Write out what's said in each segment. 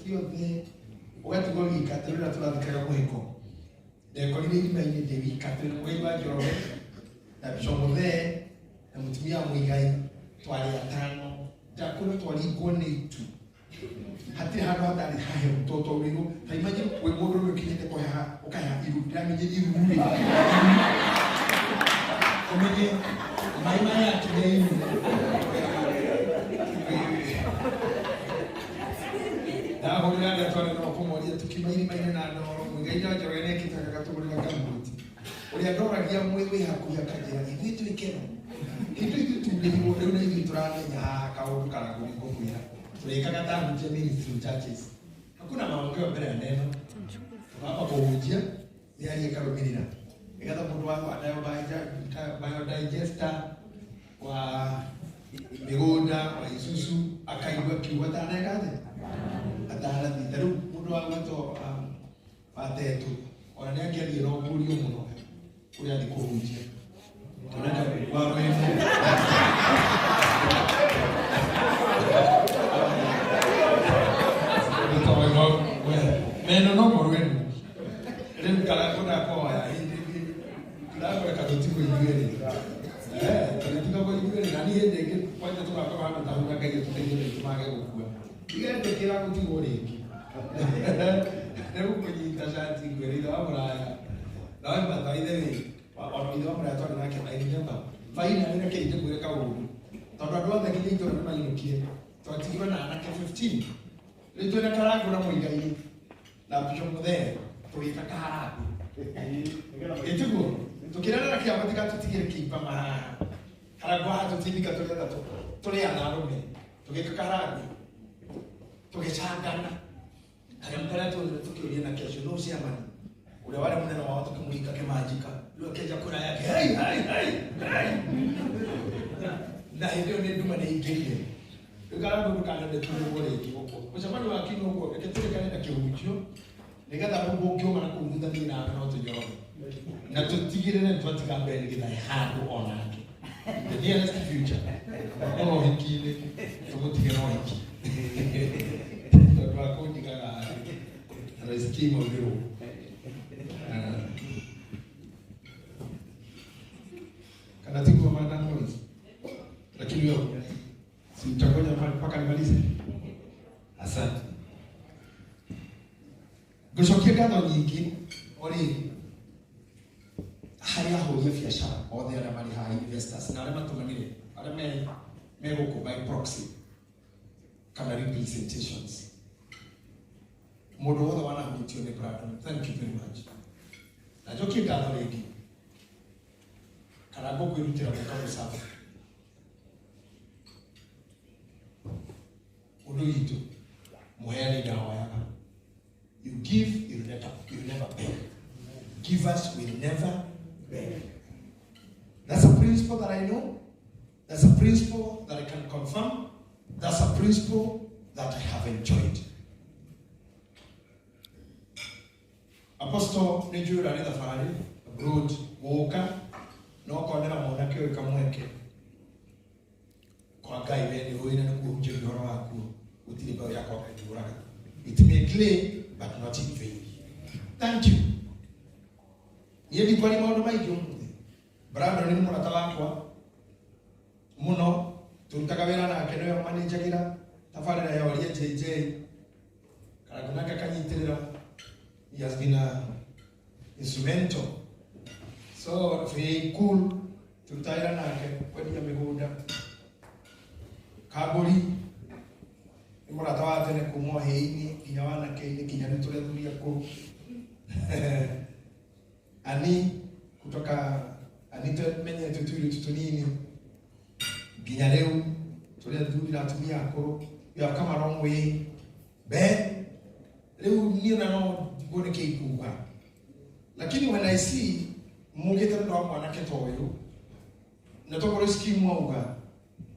Ateti othe ũgatigwo wika atĩ rĩrĩa tũrathikaga mũhĩko ndekorire irima-inĩ ndĩ wika twĩ na Mũgai wa Njoroge na Bishop Mũthee na mũtumia wa Mũigai, twarĩ atano. Ndakwĩra twaringwo nĩ itu, hatirĩ handũ hatarĩ hahehu to twaurĩirwo. Ta imagine wĩ mũndũ ũrĩa ũkinyĩte kũheha ũkaheha iru, ndĩramenye iru rĩ, ũmenye maĩ maya akinya iru. Ndahũrĩra arĩa twarĩ nao kũmoria tũkiuma irima-inĩ na ndoro. Mũigai na Njoroge nĩekĩte agatũgũrĩra gambuti. Ũrĩa ndoragia mwĩ wĩ hakuhĩ akanjĩra ithuĩ twĩ keno hĩndĩ ithuĩ tumĩirwo rĩu na ithuĩ tũramenya haha kaũndũ karagũ nĩngũkwĩra tũrĩkaga ta hunjia ministry churches, hakuna maongeo mbere ya neno, tukamba kũhunjia mĩario ĩkarũmĩrĩra nĩgetha mũndũ wa biodigester wa mĩgũnda wa Isuzu akaigua kiugo ataneka atĩa atanathiĩ. Ta rĩu mũndũ wa gwĩtwo watetũ ona nĩ angĩathiĩ na ũkũrio mũno ũrĩa athiĩ kũhunjia tũreka wa rwĩmbo meno no mũrwenu rĩu karakũna koya hĩndĩ ĩngĩ tũrakũreka tũtigwo ithuerĩ. Tũrĩtigagwo ithuerĩ na niĩ hĩndĩ ĩngĩ kwanja tũgakorwo handũ ta hau na Ngai atũteithie maitũ mage gũkua tigetĩkĩra gũtigwo rĩngĩ. Rĩu kũnyita cati ngwĩra ithe wa mũraya no mata ithe wĩ ona ithe wa mũraya twarĩ nake. I remember finally, reke ndĩmwĩre kaũndũ, tondũ andũ othe nginya itũra nĩ mainũkire, twatigirwo na anake 15. Rĩu twĩna Karangũ na Mũigai na Bishop Mũthee tũgĩka kaharambĩ ĩtiguo tũkĩrerera kĩama tigatũtigĩre kĩimba mahaha Karangũ haha tũtindika tũrĩ atatũ tũrĩ ana arũme tũgĩka kaharambĩ tũgĩcangana kanyamũ karĩa tuonire tũkĩũria na kĩacio no ciamani ũrĩa warĩ mũnene wao tũkĩmũringa kĩmanjika. Rĩu akĩanjia kũra yake, "Hei, hei, hei, hei!" Na hĩndĩ ĩyo nĩ nduma nĩ ingĩrire. Rĩu Karangũ ndũkanende kiugwo rĩngĩ gũkũ mũcemanio wa kiumia ũguo, reke tũrĩkane na kĩhunjio nĩgetha rĩu gũkĩũma na kũu thutha thiĩ nawe no tũnyorore na tũtigĩrĩre nĩ twatiga mbere nĩgetha handũ onake the nearest future no ũhiki-inĩ tũmũtige no ũhiki tondũ wa kũnjigaga raiski maurĩrwo kana tiguo, Madam Rose? Lakini wewe si utangoja mpaka nimalize? Asante. Ngũcokia ngatho nyingĩ o rĩngĩ harĩ ahũri a biacara othe arĩa marĩ haha, investors na arĩa matũmanire, arĩa me gũkũ by proxy kana representations, mũndũ wothe wanahutio nĩ Brandon, thank you very much. Na njokie ngatho rĩngĩ kana ngũkwĩrutĩra gwĩka mũcabu ũndũ witũ mũheani ndahoyaga. You give, you never beg. Givers will never beg. That's a principle that I know. That's a principle that I can confirm. That's a principle that I have enjoyed. Apostle nĩ njũĩ ũrarĩ thabarĩ abroad gũka no konera mwanake ũyũ kamweke kwa Ngai we nĩ ũĩ na nĩkuo hunjagia ũhoro wakuo gũtirĩ mbeũ yakwa Ngai ndũraga. It may delay but not in vain. Thank you. Niĩ ndikwaria maũndũ maingĩ ũmũthĩ. Brandon nĩ mũrata wakwa mũno, tũrutaga wĩra nake, nĩwe manĩnjagĩra tabarĩra ya Oria JJ Karangũ nake akanyitĩrĩra. He has been a instrumental, so very cool. Tũrutaga wĩra nake kwendia mĩgũnda. Kambũri nĩ mũrata wa tene kuma ũhĩĩ-inĩ nginya wanake-inĩ nginya rĩu tũrĩ athuri akũrũ. Ani kutoka ani twemenyete tũirĩtu tũnini nginya rĩu tũrĩ athuri na atumia akũrũ. We have come a long way. Ben rĩu niĩ na no nguo nĩ kĩikuga, lakini when I see mugĩte nĩ wa mwanake ta ũyũ na tokorwo scheme auga,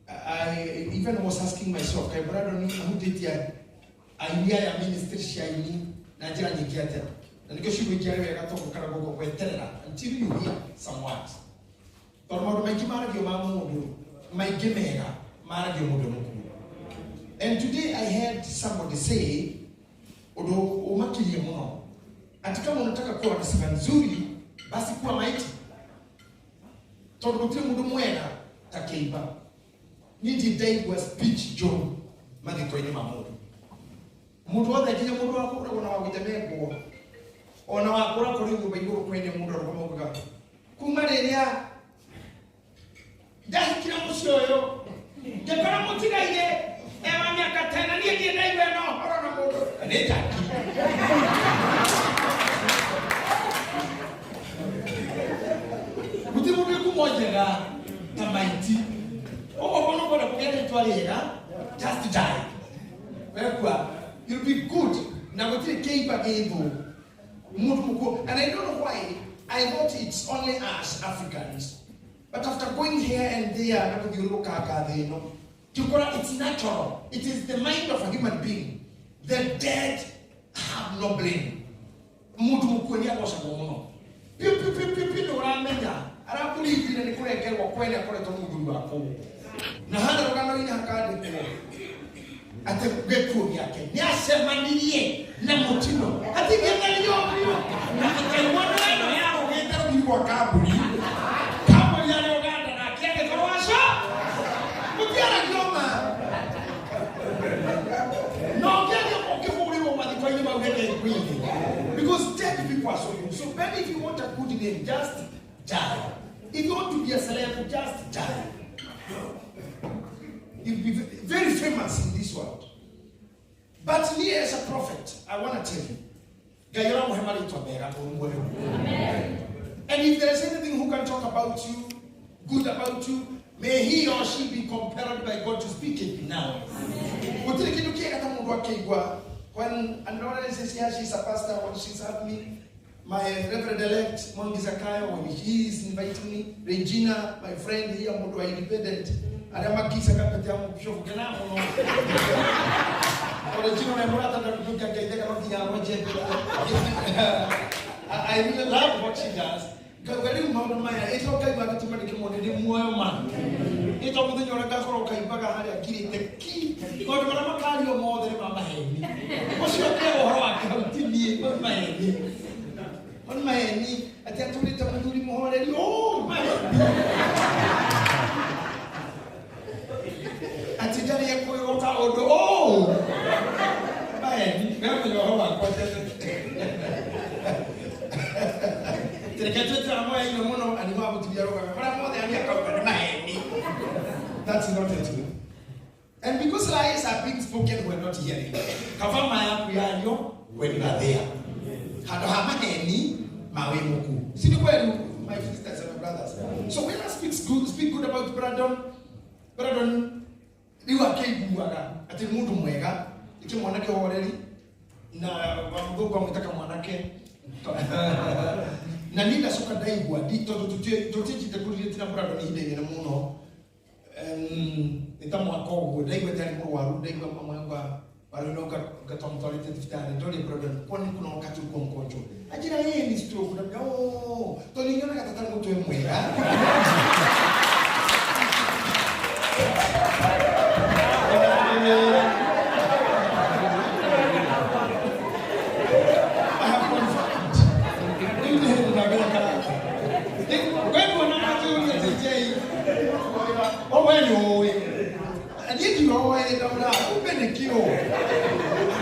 I even was asking myself, kaĩ Brandon ahutĩtie aini aya, ministry cia aini na njĩra nyingĩ atĩa? Na nĩkĩo ciugo ingĩarĩ wega tondũ kana gũkũ gweterera until you hear some words, tondũ maũndũ maingĩ maragio ma mũndũ maingĩ mega maragio mũndũ mũkuũ. And today I heard somebody say Ũndũ ũmakirie mũno ati kama unataka kuwa na sifa nzuri basi kuwa maiti, tondũ gũtirĩ mũndũ mwega ta kĩimba. Niĩ ndirĩ ndaigua speech njũru mathiko-inĩ ma mũndũ. Mũndũ wothe, nginya mũndũ wa kũragwo na wa gũtemengwo, ona wa kũra kũrĩ nyũmba igũrũ kwene, mũndũ arũgama ugaga kuma rĩrĩa ndahikire mũciĩ ũyũ ngĩkora mũtigaire ewa mĩaka tena, niĩ ndirĩ ndaigua ĩno ũhoro na mũndũ na nĩ njaki. Gũtirĩ mũndũ ĩkumo njega ta maiti. Ũguo korwo ũkwenda kũgĩa rĩtwa rĩega, just die. Wekua, you'll be good. Na gũtirĩ kĩimba gĩ thũ mũndũ mũkuo. And I don't know why I thought it's only us Africans, but after going here and there na gũthiũrũrũkanga thĩ ĩno, ngĩkora it's natural. It is the mind of a human being. The dead have no blame. Mũndũ mũkuo nĩ agocagwo mũno piũ piũ piũ piũ piũ. Nĩ ũramenya arabũringire nĩ kũrengerwo kwene akoretwo mũthuri wa kũu, na harĩa rũgano-inĩ hakandĩkwo atĩ gĩkuũ gĩake nĩ acemanirie na mũtino atingĩtherio na akĩigua ĩno yarũgĩte rũgiri rwa kambuni kambuni yarĩ Uganda, nake agĩkorwo aco mũtiaragio ma na ũngĩaria ũkĩhũrĩrwo mathiko-inĩ mau reke ngwĩre, because dead people are so used. So Ben, if you want a good name, just die. If you want to be a celeb, just die. You'll be very famous in this world. But me as a prophet, I want to tell you, Ngai aramũhe marĩtwa mega ũmwe. And if there is anything who can talk about you, good about you, may he or she be compelled by God to speak it now. Gũtirĩ kĩndũ kĩega ta mũndũ akĩigua when and Lawrence is here, she's a pastor, when she's had me, my Reverend elect Mwangi Zakayo, when he is inviting me, Regina, my friend here, mũndũ wa independent, arĩa makicaga pete ya mũbishofu kena mũno. Regina ũrĩa mũrata ndakũngia ngeitheka no nginya arwenjete. I really love what she does. Ngauga rĩu maũndũ maya ĩto Ngai wagĩtũma ndĩkĩmone ndĩ muoyo ma ĩto mũthenya ũrĩa ngakorwo kaimbaga harĩa ngirĩte ki, maũndũ marĩa makario mothe nĩ ma maheni. Ũcio kĩa ũhoro wake hau ti niĩ, mau nĩ maheni, mau nĩ maheni, atĩ atũrĩte mũthuri mũhoreri, oh, maheni, atĩ ndarĩ ekwĩrwo kaũndũ, oh, maheni. Ngamenya ũhoro wakwa tene. Reke twĩtĩra moya-inĩ mũno na nĩguo mũtumia rũgaga marĩa mothe arĩa akauga nĩ maheni. That's not it. And because lies are being spoken, we're not hearing. Kaba maya yario when you are there, handũ ha maheni ma wĩ mũkuũ. Si ni kweli, my sisters and my brothers? So when I speak good about Brandon, Brandon rĩu akĩiguaga atĩ nĩ mũndũ mwega, nĩ mwanake horeri na mũthũngũ amwĩtaga mwanake, na niĩ ndacoka ndaigua tondũ tũtiĩkĩte kũrirĩti na Brandon ihinda inene mũno, nĩ ta mwaka ũguo, ndaigua atĩ arĩ mũrwaru. Ndaigua mama yangu waliondoka ngatwamtwarĩte thibitarĩ, ndoria Brandon, kwani kuna wakati ulikuwa mgonjwa? Ajira yeye ni stroke. Naambia, oh, tondũ nyonaga tatarĩ mũtwe mwega. I have confirmed. Rĩu nĩ hĩndĩ ndamenya karata. Kwĩmuona makĩũria JJ, o we nĩ ũĩ. Niĩ ndiroĩ, ndauga kumbe nĩ kĩo.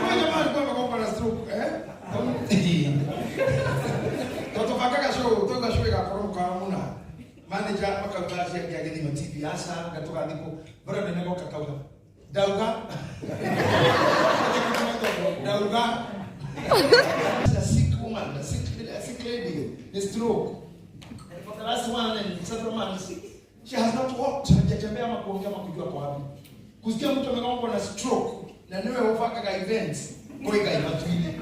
Kwa jamaa alikuwa amegongwa na stroke, eh? Tondũ tũbangaga show, twauga show ĩgakorwo mũkawa mũna. Manager makauga acio angĩ agĩthima TV, aca nga tũgathiĩ kũ. Brandon agoka kauga, ndauga. Ndauga. A sick woman, a sick lady, the stroke. And for the last one and several months, she has not walked. Hajatembea ama kuongea ama kujua kwa wapi. Kusikia mtu amegongwa na stroke na niwe ũbangaga events koiga imatuine,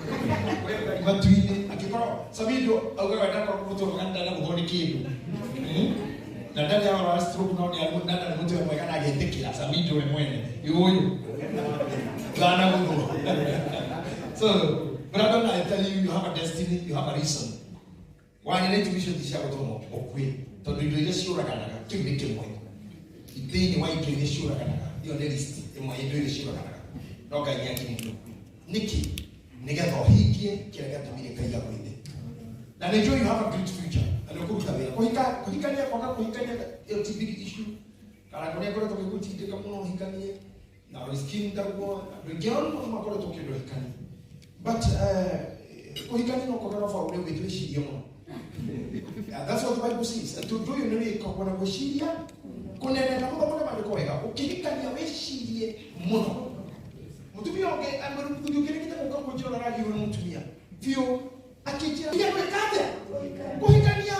koiga imatuine, akikorwo Samido augaga ndakorwo mũtwe mwega ndana gũthwo nĩ kĩndũ. Na ndarĩ ahoro wa stroke, no nĩ ndarĩ mũtwe mwega na agĩtĩkĩra Samido we mwene ũyũ ndana gũthwo. So brother, I tell you, you have a destiny, you have a reason. Wanyina itumi ciothe cia gũtũma ũkue, tondũ indo iria ciũraganaga, kĩu nĩ kĩmwe thĩinĩ wa indo iria ciũraganaga. Ĩyo nĩ list ĩmwe ya indo iria ciũraganaga, no Ngai nĩ akinyĩtwo nĩkĩ. Nĩgetha ũhingie kĩrĩa gĩatũmire Ngai agwĩte. Na nĩ njũĩ you have a great future. Na nĩ ũkũruta wĩra. Kũhika, kũhikania, kwaga kũhikania, ĩyo ti big issue. Kana kũrĩa ngoretwo ngĩgũtindĩka mũno ũhikanie, na skin taguo, andũ aingĩ mũno makoretwo kĩndũ ũhikanie. But kũhikania no kwaga roba ũrĩa ũgĩte wĩcirie mũno. Yeah, that's what the Bible says. Atĩ ũndũ ũyũ nĩ wĩkagwo na gwĩciria kũnene na mũthomage maandĩko wega. Ũkĩhikania wĩcirie mũno. Mũtumia ũngĩ, mũthuri ũngĩ nĩkĩte gũka kũnjĩra ũrĩa aragiũrwo nĩ mũtumia. Biũ, akĩnjĩra, "Tiga gwĩka atĩa? Kũhikania.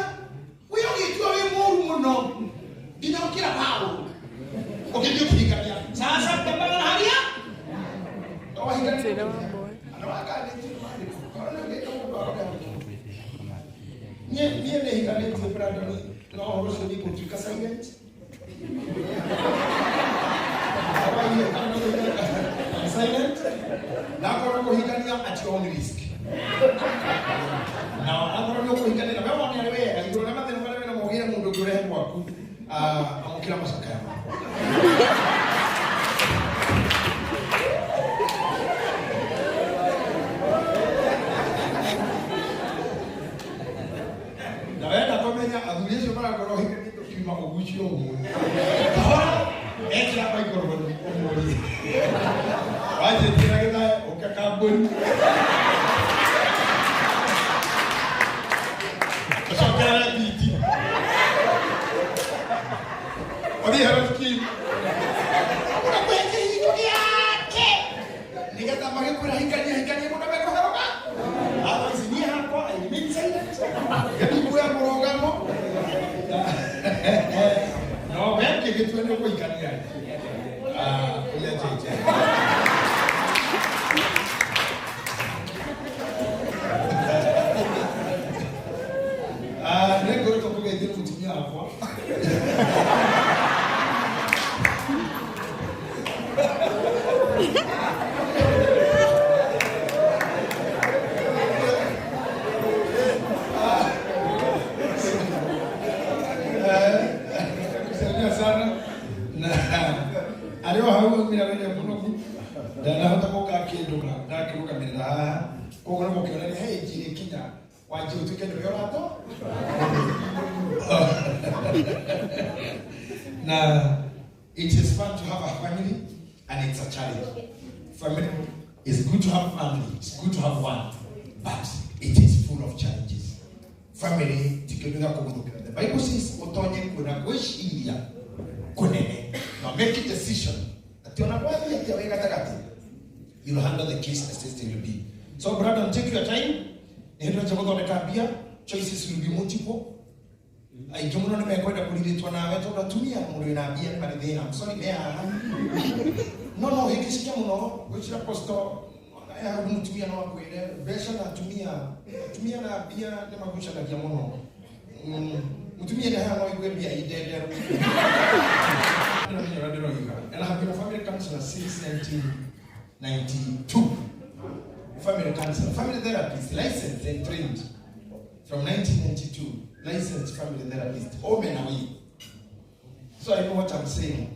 We ũgĩtua wĩ mũũru mũno. Nginya ũkĩra Paũlũ. Ũgĩthiĩ ũkĩhikania. Sasa pambana na haria. No wahikania. Andũ akanĩtie maandĩko. Korwo nĩ ũngĩka mũndũ arore. Niĩ nĩ hikanĩtie Brandon, no ũhoro ũcio nĩ ngũtuĩka silent. I'm silent. Na akorwo kũhikania at your own risk. Na akorwo nĩ ũkũhikania na we wone arĩ wega igũrũ rĩa mathĩna marĩa wĩnamo ũgĩre mũndũ ũngĩ ũrehe gwaku amũkĩra macakaya maku. Na wenda kũmenya athuri acio marakorwo hikanĩtie tũkiuma ũgucio ũmwe. Kahora ekĩra maikoroboni ũmũrie. Wanjĩtie na gĩthayo ũka kambũri. Ũcokerere biti. Ũthiĩ hero scheme. Ũrakũhe kĩhingo gĩake. Nĩgetha magĩkwĩra hikania hikania mũndũ mekũherũka. Otherwise niĩ hakwa I remain silent. Ngĩthiĩ kuoya mũrũgamo. No we ngĩgĩtua nĩ ũkũhikania. Ah, ũrĩa njenje. Ah, nĩ ngoretwo kũgeithia mũtumia wakwa. Kusaidia sana na arĩ o hau aumĩra wĩra mũnogu ndanahota gũka akĩndũra ndakĩrũgamĩrĩra haha koguo nĩ gũkĩonania he ĩnjiri ĩkinya wanjie ũtuĩke nĩwe ũrato na it is fun to have a family and it's a challenge. Family is good to have family, it's good to have one, but it is full of challenges. Family ti kĩndũ gĩa kũgũthũkĩra. The Bible says ũtonye kuona gwĩciria kũnene. Now make a decision. Atĩ ona gwathiĩ atĩa wĩ gatagatĩ, you'll handle the case as it will be. So Brandon, take your time. Nĩ hĩndĩ ũrĩa gũthondeka mbia, choices will be multiple. Aingĩ mũno nĩ mekwenda kũrirĩtwo nawe tondũ atumia mũndũ wĩna mbia nĩ marĩ thĩna. I'm sorry, me haha. No no hĩngĩcike mũno gwĩcira posto hau mũtumia no akwĩre mbeca na atumia atumia na mbia nĩ magucanagia mũno. Mũtumia nĩ haha no igue mbia indenderũ. And I have been a family counselor since 1992. Family counselor, family therapist, licensed and trained from 1992, licensed family therapist, home and away. So I know what I'm saying.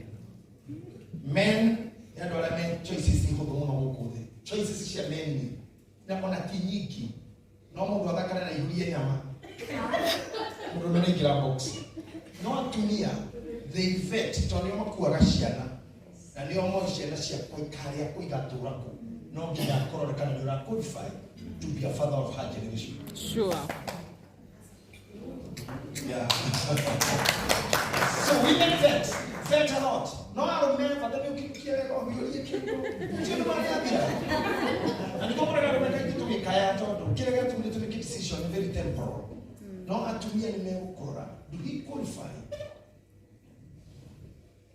Men, nĩ andũ arĩa me choices hũthũ mũno gũkũ thĩ. Choices cia men na ona ti nyingĩ. No mũndũ athakane na ihurie nyama. Mũndũ ũrũme nĩ box. No atumia, they vet, tondũ nĩo makuaga ciana. Na nĩo moĩ ciana ciakwa ikarĩa kũ igatũra kũ. No nginya akorore kana nĩ ũra qualify to be a father of her generation. Sure. Yeah. So women vet, vet a lot. No arũme bata nĩ ũkĩrukia wega ũhiũrie kĩndũ. Ũcio nĩ marĩathira. Na nĩguo mũraga arũme kaingĩ tũgĩkaya tondũ kĩrĩa gĩatũmire tũ make decision nĩ very temporal. No atumia nĩ megũkũrora. Do we qualify?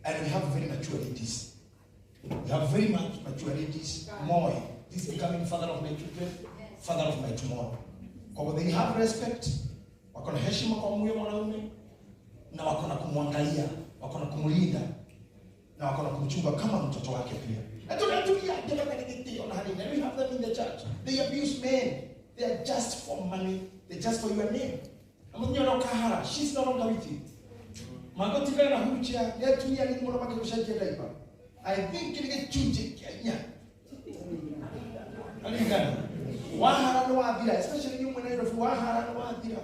And we have very mature ladies. We have very much mature ladies. Moi, this becoming father of my children, father of my tomorrow. Kwa they have respect, wako na heshima kwa huyo mwanaume na wako na kumwangalia, wako na kumlinda na wako na kumchunga kama mtoto wake pia. Na tunatumia na hanini. And we have them in the church. They abuse men. They are just for money. They're just for your name. Na mũthenya ũrĩa ũkahara, she's no longer with you. Mangĩtigana na wheelchair, nĩ atumia nini mũno makĩgũcenjia diaper. I think nĩ gĩcunjĩ kĩa inya. Aririkana. Wahara nĩ wathira, especially inyuĩ mwĩ Nairobi, wahara nĩ wathira.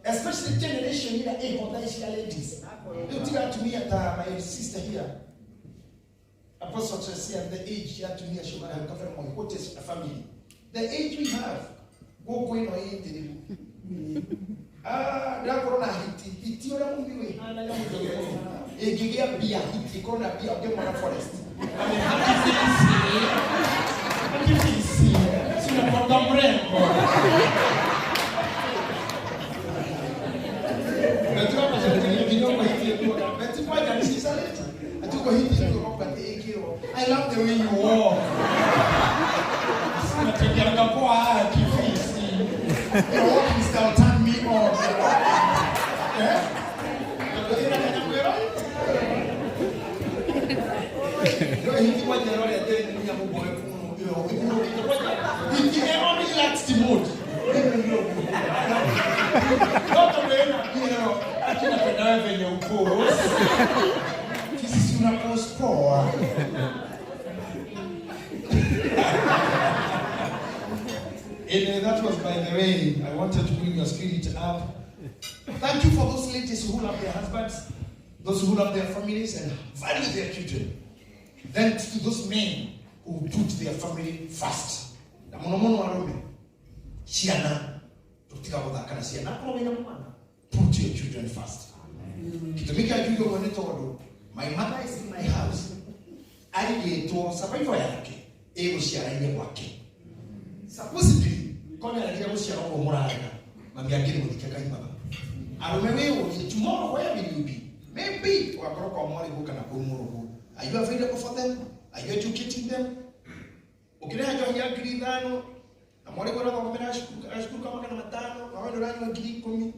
Especially generation ĩrĩa ĩho thaa ici ya ladies. Rĩu tiga atumia ta my sister here. Apostle Tracy and the age ya atumia acio marĩ hau kabere Moi, what is a family? The age we have, gũkũ ĩno ĩndĩ rĩu. Ah, ndĩrakorwo na hiti, hiti ũrĩa mũmbi wĩhana nyamũ njũgĩ mũno. Ĩngĩgĩa mbia, hiti ĩkorwo na mbia ũngĩmwona forest. Akifisi, si unakuanga mrembo. Unajua mashariki kidogo hiti yetu. Beti kwaja ni sisa leti. Atuko hiti yetu kwa ĩkĩrwo. I love the way you walk. Unatembeanga poa kifisi. Your walking style turn me on. Eh? Tondũ ĩna kanyamũ ĩro. No hiti kwaja ĩrorete nĩ nyamũ mboeku mũno. Ĩyo ĩhurũkĩte kwaja. Hiti ĩro relaxed mode. No tondũ ĩna mbia ĩyo, ati napenda wewe venye uko. Sisi si una post poa. And that was, by the way, I wanted to bring your spirit up. Thank you for those ladies who love their husbands, those who love their families and value their children. Then to those men who put their family first. Na mũno mũno arũme, ciana, tũtiga gũthaka na ciana, akorwo wĩna mwana, put your children first. Gĩtũmi kĩa njuge ũguo nĩ tondũ, my mother is in my house, arigĩtwo survival yake ĩgũciara-inĩ gwake. Supposedly, korwo nĩaregire gũciara ũguo mũrarega, mami angĩrĩ mũthike kaimaga. Arũme wĩyũrie, tomorrow where will you be? Maybe ũgakorwo kwa mwarĩguo kana kwĩ mũrũguo. Are you available for them? Are you educating them? Ũkĩrĩha njohi ya 5,000 na mwarĩguo arathomera cukuru ka 500 na wewe ũranyua 10,000.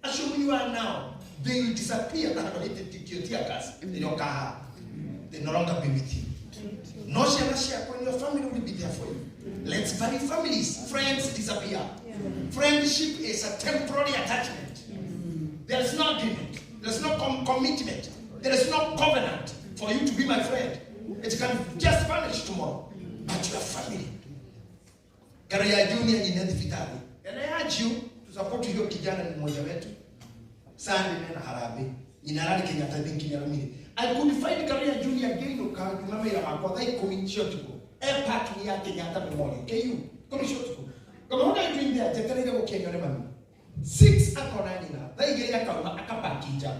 Acio you are now, they will disappear na handũ hĩtĩtio tear gas rĩrĩa ũkaha. They no longer be with you. No ciana ciaku and your family will be there for you. Let's value families. Friends disappear. Friendship is a temporary attachment. There is no agreement. There is no commitment. There is no covenant for you to be my friend. It can just vanish tomorrow. But your family. Karo ya junior nyina thibitarĩ. And I urge you to support hiyo kijana ni mmoja wetu. Sunday nena harambee. Nyina ararĩ Kenyatta, I think nĩarumire. I could find Karo ya junior ngĩinũka nyuma wĩra wakwa thaa 10 cia ũtukũ. E parking ya Kenyatta Memorial. KU. 10 cia ũtukũ. Ngoma what are you doing there? Njetereire gũkĩa nyone mami. 6 akona nyina. Thaa 2 akauma akapaki nja.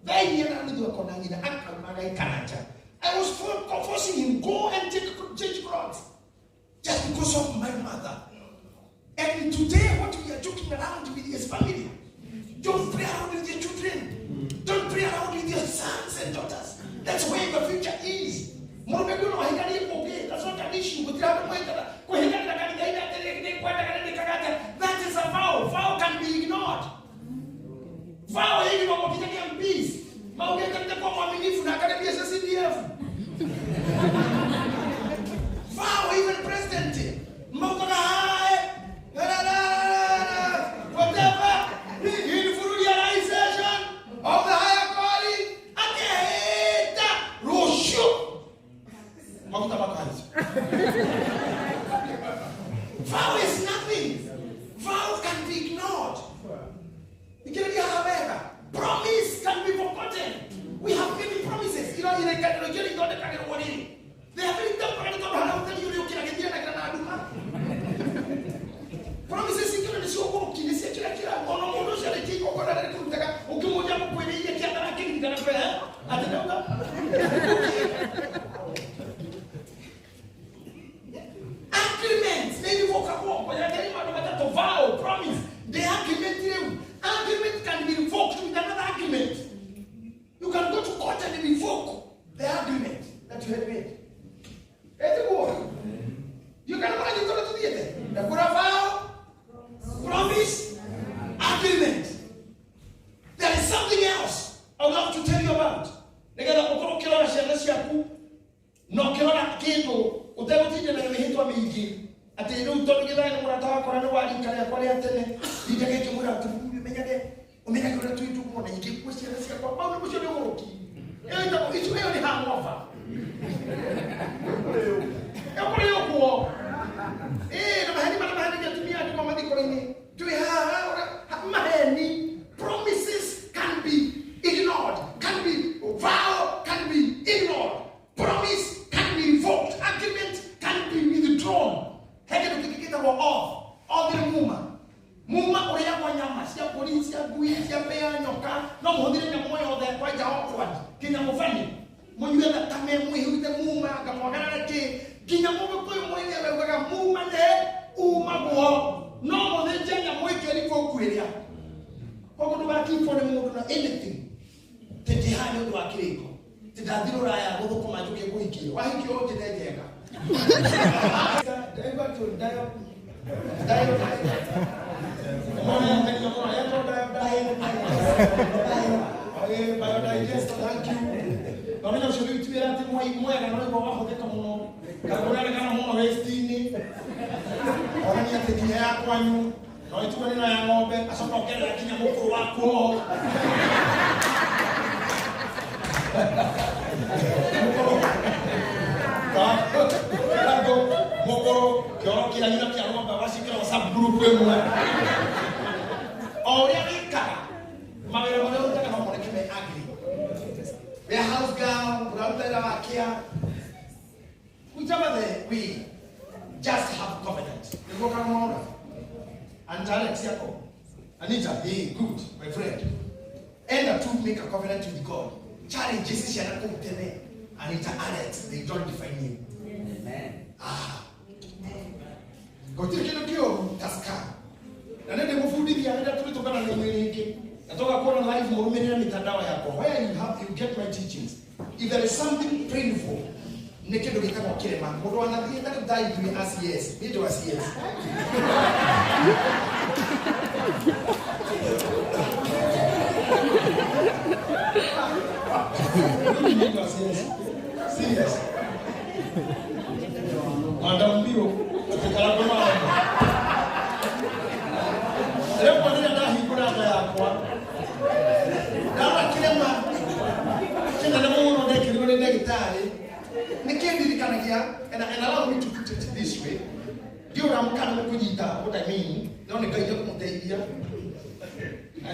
Thaa 4:30 akona nyina akauma agaikara nja. I was forcing him, go and take change clothes. Just because of my mother. And today, what we are joking around with is family. Don't play around with your children. Don't play around with your sons and daughters. That's where the future is. Mũrũme ũyũ no ahikanie kũngĩ, that's not an issue. Gũtirĩ handũ mwĩtaga. Kũhikanĩra kanitha-inĩ atĩ nĩ kwenda kana nĩ kagate. That is a vow. Vow can be ignored. Vow hii ni mambo MPs. Maugete nitakuwa mwaminifu na akademia ya CDF. Vow even president. Maukaga hai. La la la la. Whatever. In full realization of the higher calling. Akeheta rũciũ. Maguta makahica. Vow is nothing. Vow can be ignored. Ikĩrĩria haha wega. Promise can be forgotten. We have many promises. Ira irĩkanĩro iria ithondekagĩrwo rĩrĩ. They are very temporary tondũ harĩa ũtheri ũrĩa ũkĩra gĩthianagira na nduma. Promises ingĩ nĩ cia ũgũrũki, nĩ cia kĩrĩa kĩra. Ona mũndũ ũcio arĩkia igongona rĩrĩ kũrutaga, ũkĩmũria mũkwĩrĩire kĩanda akĩririkana kwe, atĩ ndauga. Agreement nĩ irevocable. Kwenye maũndũ matatũ, vow, promise. The agreement rĩu. Agreement can be revoked with another agreement. You can go to court and revoke the agreement that you had made. Etiguo. You can imagine tondũ tũthiĩte. Ndakũra vow, promise, agreement. There is something else I would love to tell you about. Nĩgetha ũkorwo ũkĩrora ciana ciaku na ũkĩrora kĩndũ ũtegũtinda na mĩhĩtwa mĩingĩ atĩ rĩu tondũ gĩthaĩ nĩ mũrata wakwa na nĩ wa rika rĩakwa rĩa tene ndindage ngĩmwĩra atĩ ũmenyage ũmenyage ũrĩa twĩ ndũgũ na ingĩkua ciana ciakwa mau nĩ ũcio nĩ ũgũrũki ĩyo ĩtagwo icio ĩyo nĩ hangover ĩyo kũrĩ ũguo ĩĩ na Mũnyue thakame mwĩhurute muma ngamwagarara kĩ nginya mũgĩkũyũ mwenyewe ugaga muma nĩ umagwo no mũthĩnje nyamũ ĩkĩrigwo kwĩrĩa koguo ndũgakibwo nĩ mũndũ na anything tĩndĩ haha nĩ ũndũ wa kĩrĩko tĩndathiĩ rũraya gũthũkũma njũke kũhikio wahikio ũnjĩte njega. Biodigest, thank you. Nomenya ũcio rĩu ti wĩra atĩ mwai mwega no nĩguo wahũthĩka mũno kana ũrarĩkana mũno waste-inĩ onania atĩ nginya ya kwanyu no ĩtugane na ya ng'ombe acoka ongerera nginya mũkũrũ waku ho mũkũrũ kĩoro kĩragina kĩa ng'ombe wacikĩra WhatsApp group ĩmwe o ũrĩa wĩkaga mawĩra marĩa ũrutaga no moneke me ugly. Wĩ house girl ũraruta wĩra wa kĩa whichever the way, just have covenant nĩguo kana mwaona. And Alex yako Anita, hey, good my friend, enda to make a covenant with God. Challenges ciana kũu tene, Anita, Alex, they don't define you. Amen. Ah, gũtirĩ kĩndũ kĩũru ta scar na nĩ ndĩmũbundithia rĩrĩa tũrĩtũngana na inyuĩ rĩngĩ na tũgakuona live mũrũmĩrĩre mitandao yakwa where you have you get my teachings. If there is something painful nĩ kĩndũ gĩtagwo kĩrema mũndũ wanathiĩ ta rĩu thaa ithuĩ a CS niĩ ndĩ wa CS. Niĩ ndĩ wa CS. Serious. Madam Mbio, atikara kwa mama. Rĩmwe rĩrĩa ndahingũra nda yakwa ndara kĩrema kĩnene mũno ndekĩrirwo nĩ ndagĩtarĩ nĩkĩndirikanagia and allow me to put it this way ndiũra mũkana mũkũnyita what I mean no nĩ Ngai ekũmũteithia.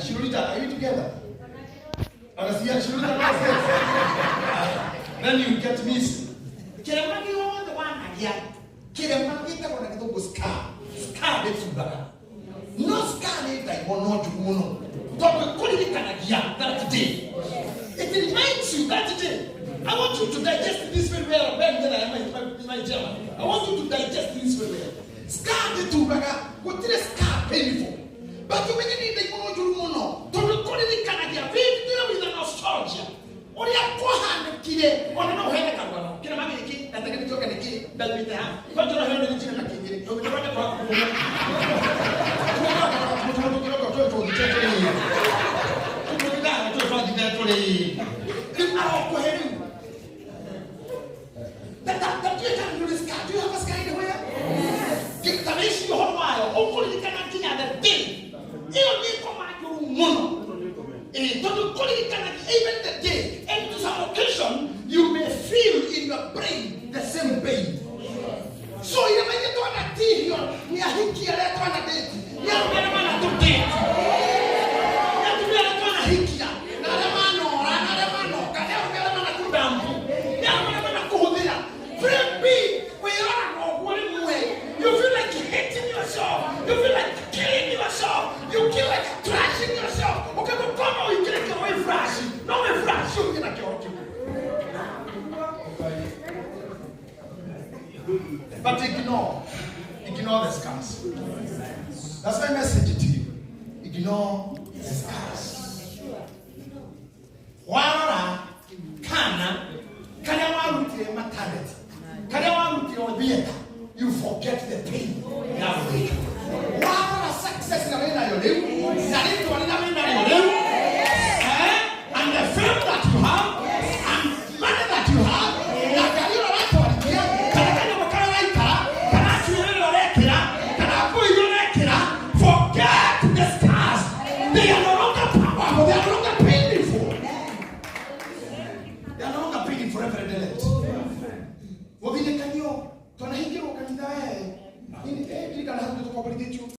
Shirulita, are you together? Ona cia Shirulita no sense. Then you get me. Kĩrema gĩothe wanagĩa kĩrema gĩtagwo na gĩthũngũ scar. Scar ndĩcumbaga no scar nĩ ndaimono njũru mũno tondũ kũririkanagia that day. It reminds you that day. I want you to digest this very well. Ben, my chairman. I want you to digest this very well. Scar ndĩtumbaga gũtirĩ scar painful but umenye nĩ ndaimono njũru mũno tondũ kũririkanagia vividly with a nostalgia ũrĩa kwahanĩkire ona no ũheane karũgano kĩrema gĩkĩ ndategeretio nĩkĩ ndaumĩte ha kwanja ũraheo nĩ njĩra na kĩngĩrĩ ndũngĩrora kwa rĩu arokũhe rĩu. Do you have a scar anywhere? Ta wĩcirie ũhoro wayo ũkũririkana nginya the day ĩyo nĩ ngoma njũru mũno. Tondũ kũririkana even the day and to some occasion you may feel in your brain the same pain. So irema iria twanatihio nĩ ahiki arĩa twanadate nĩ arũme arĩa manatũdate nĩ atumia arĩa twanahikia na arĩa manora na arĩa manoka nĩ arũme arĩa manakũdampu nĩ arũme arĩa manakũhũthĩra. Friend wĩroraga ũguo rĩmwe you feel like hating yourself, you feel like killing yourself, you feel like trashing yourself ũkagũkoma ũingĩre kĩoro wĩ flash no wĩ flash ũthiĩ na kĩoro kĩu. But ignore the scars. That's my message to you. Ignore the scars. Warora kana karĩa warutire maternity karĩa warutire theater, you forget the pain ya gũthĩnjwo. Warora success na wĩnayo rĩu na rĩtwa rĩrĩa wĩnarĩo rĩu and the fame that you have and money that you have na ngari ĩrĩa ũratwarithia kana kanyũmba karĩa ũraikara kana njuĩrĩ ĩrĩa ũrekĩra kana nguo iria ũrekĩra, forget the scars. They are no longer powerful. They are no longer painful. They are no longer painful every day. Gũthinĩkanio twanahingĩrwo kanitha we ndirikana hau tũkomborithĩtio.